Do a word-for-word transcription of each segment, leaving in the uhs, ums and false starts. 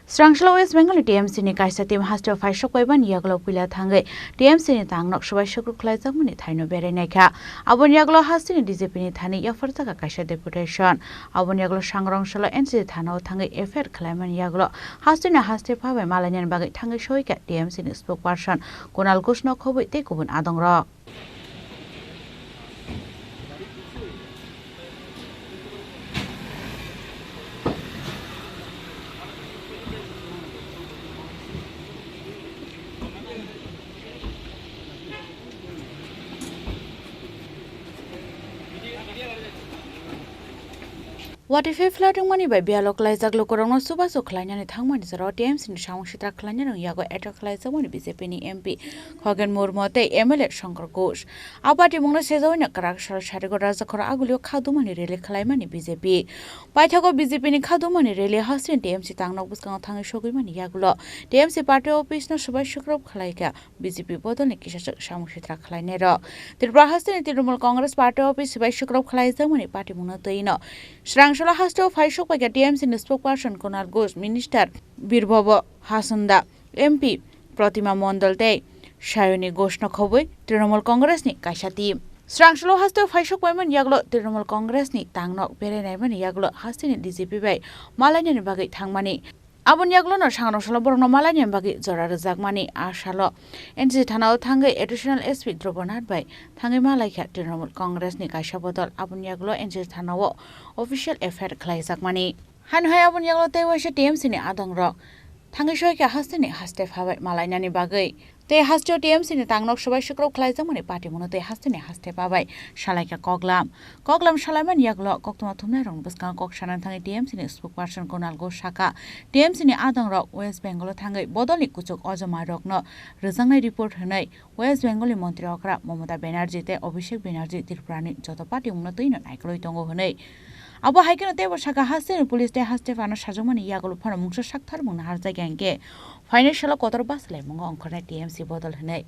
Srangsalo West Bengal ni T M C ni kaisa team hasteo phaisok paimani yagulo puila thangwi T M C ni tangno swbai sukrub khlaijakmani thaino berai naikha. Aboni yagulo hasteni D G P ni thani yapharjakha kaisa deputation. Aboni yagulo Sangrongsalo N C C thanao thangwi F I R khlaimani yagulo hasteni haste phabai malainani bagwi thangwi soikha T M C ni spokesperson Kunal Ghoshno khobwi tei kubun adongrok. Watifi flooding mani bai biyalo klaijak lukurokno chubachu khlainani thangmani jorao T M C ni samung sitra khlainani yago attack khlaijakmani B J P ni M P Khogen Murmu tei M L A Shankar Ghosh. A party mungno sejawino kwrak sal sarigo rajakhor agulio khadumani rally khlaimani B J P. Paithago B J P ni khadumani rally hasteni T M C tangnok bwskango thangwi sogwimani yagulo T M C party office no swbai sukrub khlaikha. B J P bodolni kisachwk samung sitra khlainairok. Tripura hasteni Trinamool Congress party office swbai sukrub khlaijakmani party mungno twino. Srangsalo hasteo phaisok paikha T M C ni spokesperson Kunal Ghosh, minister Birbobo Hasunda, M P Protima Mondol tei Sayoni Ghoshno khobwi Trinamool Congress ni kaisa team. Srangsalo hasteo phaisok paimani yagulo Trinamool Congress ni tangnok berai naimani yagulo hasteni D G P bai malainani bagwi thangmani. Aboni yagulono Sangrongsalo borokno malainani bagwi jora rwjakmani a salo N C C thanao thangwi Additional S P Dhruvonath bai thangwi malaikha Trinamool Congress ni kaisa bodol. Aboni yagulo N C C thanao official F I R khlaijakmani. Hano hai aboni yagulo tei waisa T M C ni adongrok thangwi soikha hasteni haste phabai malainani bagwi. Tei hasteo T M C ni tangnok swbai sukrub khlaijakmani party mungno tei hasteni haste phabai salaikha koklam. Koklam salaimani yagulo koktwma thumnairokni bwskango kok sanani thangwi T M C ni spokesperson Kunal Ghosh sakha, T M C ni adongrok West Bengal o thangwi bodolni kuchuk ojomarokno rwjaknai report hwnwi West Bengal ni montri okra Mamata Banerjee tei Abhishek Banerjee Tripura ni joto party mungno twino naikolwi tongo hwnwi. Abo hai kheno teibo sakha, hasteni police tei haste phano sajwkmani yagulo phano mungsa sakthar mungno harjakya hinkhe phainai salo kotor bachalaimung ongkhornai T M C bodol hwnwi.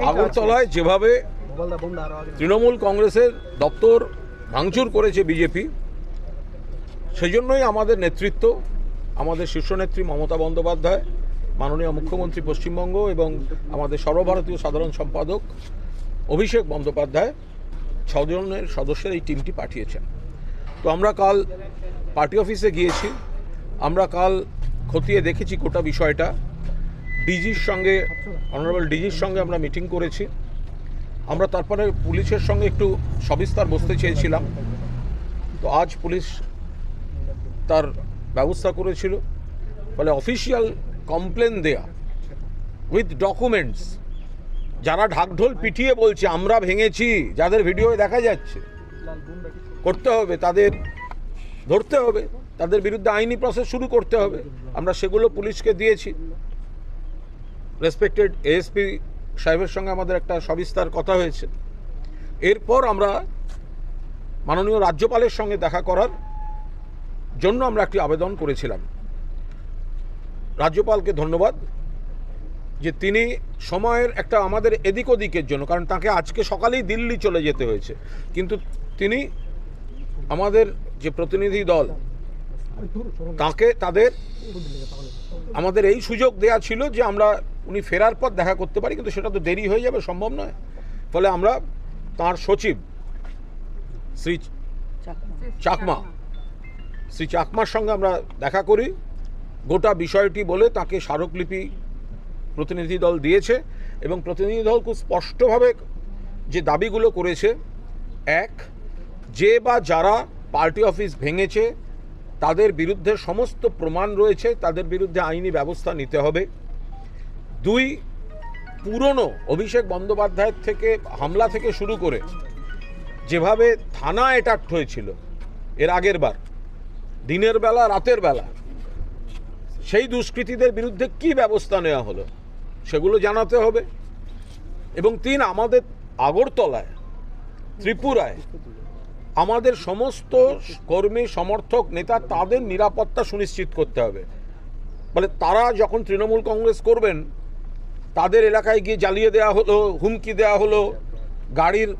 আগরতলায় যেভাবে তৃণমূল কংগ্রেসের দপ্তর ভাঙচুর করেছে বিজেপি, সেজন্যই আমাদের নেতৃত্ব, আমাদের শীর্ষ নেত্রী মমতা বন্দ্যোপাধ্যায়, মাননীয় মুখ্যমন্ত্রী পশ্চিমবঙ্গ এবং আমাদের সর্বভারতীয় সাধারণ সম্পাদক অভিষেক বন্দ্যোপাধ্যায় ছজনের সদস্যের এই টিমটি পাঠিয়েছেন। তো আমরা কাল পার্টি অফিসে গিয়েছি, আমরা কাল খতিয়ে দেখেছি গোটা বিষয়টা। ডিজির সঙ্গে, অনারেবল ডিজির সঙ্গে আমরা মিটিং করেছি। আমরা তারপরে পুলিশের সঙ্গে একটু সবিস্তার বসতে চেয়েছিলাম, তো আজ পুলিশ তার ব্যবস্থা করেছিল। ফলে অফিসিয়াল কমপ্লেন দেয়া উইথ ডকুমেন্টস, যারা ঢাকঢোল পিটিয়ে বলছে আমরা ভেঙেছি, যাদের ভিডিও দেখা যাচ্ছে, করতে হবে, তাদের ধরতে হবে, তাদের বিরুদ্ধে আইনি প্রসেস শুরু করতে হবে। আমরা সেগুলো পুলিশকে দিয়েছি। রেসপেক্টেড এএসপি সাহেবের সঙ্গে আমাদের একটা সবিস্তার কথা হয়েছে। এরপর আমরা মাননীয় রাজ্যপালের সঙ্গে দেখা করার জন্য আমরা একটি আবেদন করেছিলাম। রাজ্যপালকে ধন্যবাদ যে তিনি সময়ের একটা আমাদের এদিক ওদিকের জন্য, কারণ তাকে আজকে সকালেই দিল্লি চলে যেতে হয়েছে, কিন্তু তিনি আমাদের যে প্রতিনিধি দল, তাকে, তাদের, আমাদের এই সুযোগ দেয়া ছিল যে আমরা, উনি ফেরার পর দেখা করতে পারি, কিন্তু সেটা তো দেরি হয়ে যাবে, সম্ভব নয়। ফলে আমরা তার সচিব শ্রী চাকমা, শ্রী চাকমার সঙ্গে আমরা দেখা করি। গোটা বিষয়টি বলে তাকে স্মারকলিপি প্রতিনিধি দল দিয়েছে এবং প্রতিনিধি দল খুব স্পষ্টভাবে যে দাবিগুলো করেছে, এক, যে বা যারা পার্টি অফিস ভেঙেছে তাদের বিরুদ্ধে সমস্ত প্রমাণ রয়েছে, তাদের বিরুদ্ধে আইনি ব্যবস্থা নিতে হবে। দুই, পুরনো অভিষেক বন্দ্যোপাধ্যায়ের থেকে, হামলা থেকে শুরু করে যেভাবে থানা অ্যাটাক হয়েছিল এর আগের বার, দিনের বেলা, রাতের বেলা, সেই দুষ্কৃতীদের বিরুদ্ধে কি ব্যবস্থা নেওয়া হলো সেগুলো জানাতে হবে। এবং তিন, আমাদের আগরতলায়, ত্রিপুরায় আমাদের সমস্ত কর্মী, সমর্থক, নেতা, তাদের নিরাপত্তা সুনিশ্চিত করতে হবে। মানে, তারা যখন তৃণমূল কংগ্রেস করবেন, তাদের এলাকায় গিয়ে জ্বালিয়ে দেওয়া হলো, হুমকি দেওয়া হলো, গাড়ির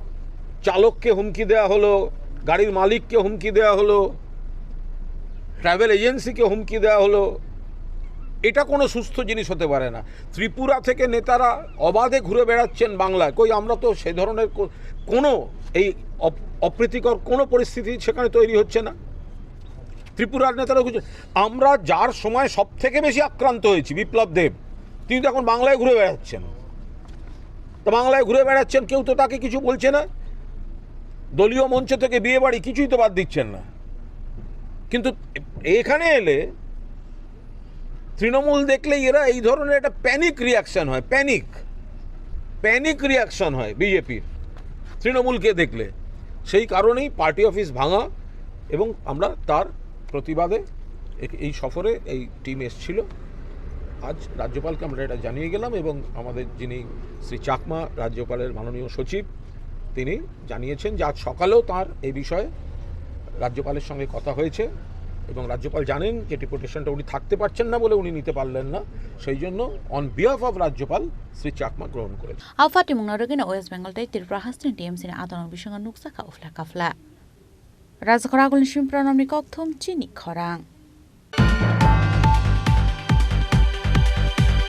চালককে হুমকি দেওয়া হলো, গাড়ির মালিককে হুমকি দেওয়া হলো, ট্রাভেল এজেন্সিকে হুমকি দেওয়া হলো, এটা কোনো সুস্থ জিনিস হতে পারে না। ত্রিপুরা থেকে নেতারা অবাধে ঘুরে বেড়াচ্ছেন বাংলায়, কই আমরা তো সে ধরনের কো- কোনো এই অপ- অপ্রীতিকর কোনো পরিস্থিতি সেখানে তৈরি হচ্ছে না। ত্রিপুরার নেতারা ঘুরছে, আমরা যার সময় সব থেকে বেশি আক্রান্ত হয়েছি বিপ্লব দেব, তিনি তো এখন বাংলায় ঘুরে বেড়াচ্ছেন। তো বাংলায় ঘুরে বেড়াচ্ছেন, কেউ তো তাকে কিছু বলছে না। দলীয় মঞ্চ থেকে বিয়ে বাড়ি কিছুই তো বাদ দিচ্ছেন না। কিন্তু এখানে এলে তৃণমূল দেখলে এরা এই ধরনের একটা প্যানিক রিয়াকশন হয়, প্যানিক প্যানিক রিয়াকশন হয় বিজেপির তৃণমূলকে দেখলে। সেই কারণেই পার্টি অফিস ভাঙা এবং আমরা তার প্রতিবাদে এক- এই সফরে এই টিম এসছিল। আজ রাজ্যপালকে আমরা এটা জানিয়ে গেলাম এবং আমাদের যিনি শ্রী চাকমা, রাজ্যপালের মাননীয় সচিব, তিনি জানিয়েছেন যে আজ সকালেও তার এই বিষয়ে রাজ্যপালের সঙ্গে কথা হয়েছে এবং রাজ্যপাল জানেন যে ডেপুটেশনটা উনি থাকতে পারছেন না বলে উনি নিতে পারলেন না, সেই জন্য অন বিহাফ অফ রাজ্যপাল শ্রী চাকমা গ্রহণ করেছেন। Aphati mungna rwgwino West Bengal tei Tripura hasteni T M C ni adonok bisingo nukjakha uphla kaphla. Rajkhoragulni Simpra Nomni kokthum chini khorang.